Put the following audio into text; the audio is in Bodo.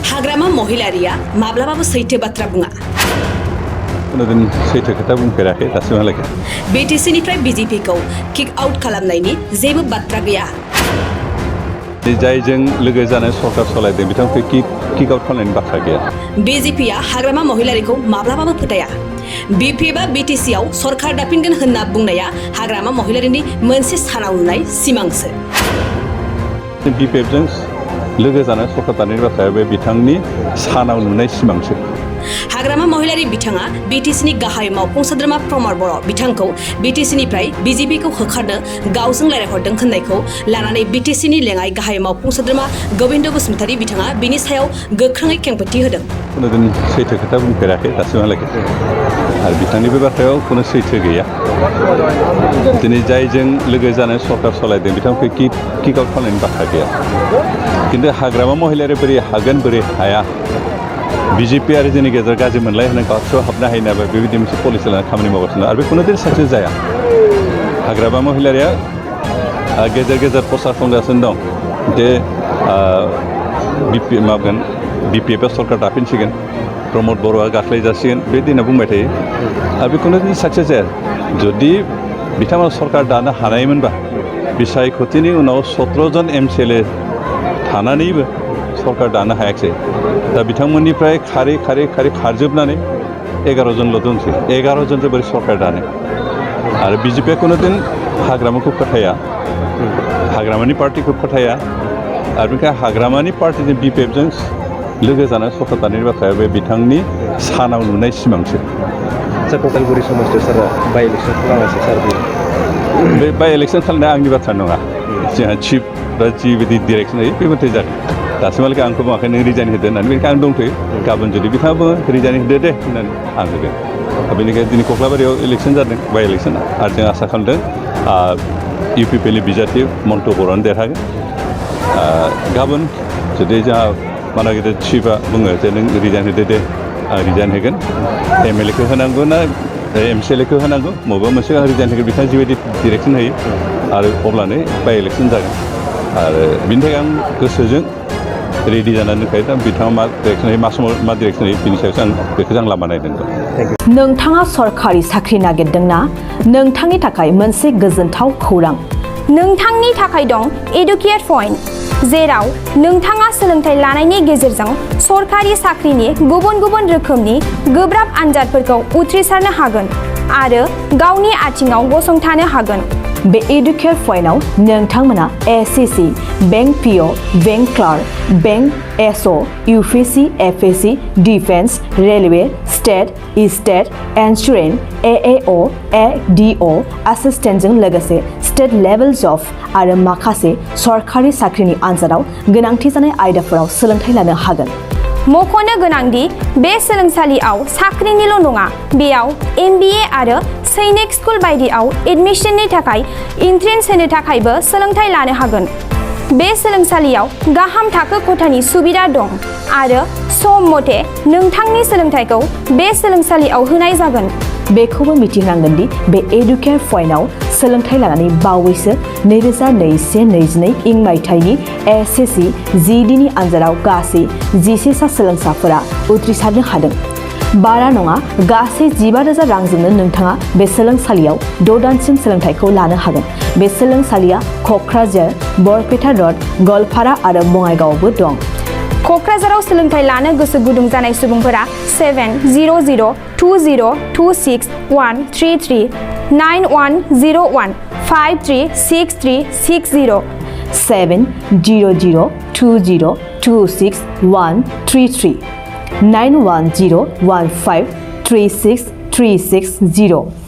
हाग्रामा महिलारिया माब्लाबाबो सैथो बाथ्रा बुङा। कोनोदिन सैथो खोथा बुंफेराखै दासिमहालागै। बीटीसीनिफ्राय बीजेपीखौ किक आउट खालामनायनि जेबो बाथ्रा गैया। जायजों लोगो जानाय सरकार सालायदों बिथांखौ किक आउट खालामनायनि बाथ्रा गैया। बीजेपीआ हाग्रामा महिलारिखौ माब्लाबाबो फोथाया। बीपी एबा बीटीसीआव सरकार दाफिनगोन होनना बुंनाया हाग्रामा महिलारिनि मोनसे सानाव नुनाय सिमांसो। बीपीएफजों लोगो जानाय सरकार दानायनि बाथ्राया बे बिथांनि सानाव नुनाय सिमांसो। हाग्रामा महिलारि बिथाङा बीटीसीनि गाहाय मावफुं सोद्रोमा प्रमद बर' बिथांखौ बीटीसीनिफ्राय बीजेपीखौ होखारनो गावजों रायज्लायहरदों होननायखौ लानानै बीटीसीनि लेङाइ गाहाय मावफुं सोद्रोमा गोविन्द बसुमतारी बिथाङा बिनि सायाव गोख्रोङै खेंफोरथि होदों। कोनोदिन सैथो खोथा बुंफेराखै दासिमहालागै आरो बिथांनि बे बाथ्रायाव खुनु सैथो गैया। दिनै जायजों लोगो जानाय सरकार सालायदों बिथांखौ किक आउट खालामनायनि बाथ्रा गैया। खिन्थु हाग्रामा महिलारि बोरै हागोन बोरै हाया बीजेपी आरो जोंनि गेजेराव गाज्रि मोनलाय होनानै गावसोराव हाबनो हायो नामा बेबायदि मोनसे पलिसि लानानै खामानि मावगासिनो आरो बे कुनुदिन साक्सेस जाया। हाग्रामा महिलारिया गेजेर गेजेर प्रसार खालामगासिनो दं जे बीपीएफआ सरकार दाफिनसिगोन प्रमद बर'आ गाख्लाय जासिगोन बे दिना बुंबाय थायो आरो बे कुनुदिन साक्सेस जाया। जुदि बिथांमोना सरकार दानो हानायमोनबा बिसायख'थिनि उनाव 17 जन MCLA थानानैबो सरकार दानो हायाखिसै। दा बिथांमोननिफ्राय खारै खारजोबनानै 11 जनल' दंसै। 11 जनजों बोरै सरकार दानो आरो बीजेपीआ कुनुदिन हाग्रामाखौ फोथाया, हाग्रामानि पार्टिखौ फोथाया आरो बेनिखायनो हाग्रामानि पार्टिजों बीपीएफजों लोगो जानाय सरकार दानायनि बाथ्राया बे बिथांनि सानाव नुनाय सिमांसो। कक्राझार समाजआव सारा बाइ इलेक्सन खालामासै सार बे बाइ इलेक्सन खालामनाया आंनि बाथ्रा नङा। जोंहा चिफ बा जिबायदि डिरेक्सन होयो बे मथे जागोन। दासिमहालागै आंखौ बुङाखै नों रिजाइन होदो होननानै बेनिखायनो आं दंथ'यो। गाबोन जुदि बिथाङा बुङो रिजाइन होदो दे होननानै आं होगोन। बेनिखायनो दिनै कक्लाबारियाव इलेक्सन जादों बाइ इलेक्सन आरो जों आसा खालामदों UPPनि बिजाथि मन्टु बर'आनो देरहागोन। गाबोन जुदि जोंहा माना गिदिर चिफआ बुङो जे नों रिजाइन होदो दे आं रिजाइन होगोन। MLA खौ होनांगौ ना MCLA खौ होनांगौ बबेबा मोनसे आं रिजाइन होगोन बिथाङा जिबायदि डिरेक्सन होयो आरो अब्लानो बाइ इलेक्सन जागोन आरो बिनि थाखाय आं गोसोजों रेडि जानानै दंखायो। दा बिथाङा मा डिरेक्सन होयो मा समाव मा डिरेक्सन होयो बिनि सायावसो आं बेखौ आं लामा नायदों। नोंथाङा सरकारि साख्रि नागिरदोंना? नोंथांनि थाखाय मोनसे गोजोनथाव खौरां। नोंथांनि थाखाय दं एडुकेट पइन्ट, जेराव नोंथाङा सोलोंथाइ लानायनि गेजेरजों सरकारि साख्रिनि गुबुन गुबुन रोखोमनि गोब्राब आनजादफोरखौ उथ्रिसारनो हागोन आरो गावनि आथिङाव गसंथानो हागोन। बे एडुकेट पइन्टआव नोंथांमोना SCC, bank PO, bank clerk, bank SO, UPC, FAC, defence, railway, state insurance, AAO, ADO एसिस्टेन्टजों लोगोसे स्टेट लेभेल जब आरो माखासे सरकारि साख्रिनि आनजादाव गोनांथि जानाय आयदाफोराव सोलोंथाइ लानो हागोन। मख'नो गोनांदि बे सोलोंसालियाव साख्रिनिल' नङा, बेयाव MBA आरो सैनिक स्कुल बायदियाव एडमिशननि थाखाय एन्ट्रेन्स होनो थाखायबो सोलोंथाइ लानो हागोन। बे सोलोंसालियाव गाहाम थाखो खथानि सुबिदा दं आरो सम मथे नोंथांनि सोलोंथाइखौ बे सोलोंसालियाव होनाय जागोन। बेखौबो मिथिनांगोन दि बे एडुकेट पइन्टआव सोलोंथाइ लानानै बावैसो 2021-22 मायथाइनि SSC GDनि आनजादाव गासै 11 सा सोलोंसाफोरा उथ्रिसारनो हादों। बारा नङा, गासै 15,000 रांजोंनो नोंथाङा बे सोलोंसालियाव 6 दानसिम सोलोंथाइखौ लानो हागोन। बे सोलोंसालिया क'क्राझार, बरपेटा र'ड, गवालपारा आरो बङाइगावआवबो दं। क'क्राझाराव सोलोंथाइ लानो गोसो गुदुं जानाय सुबुंफोरा 70020261133 9101536360 70020261133 9101536360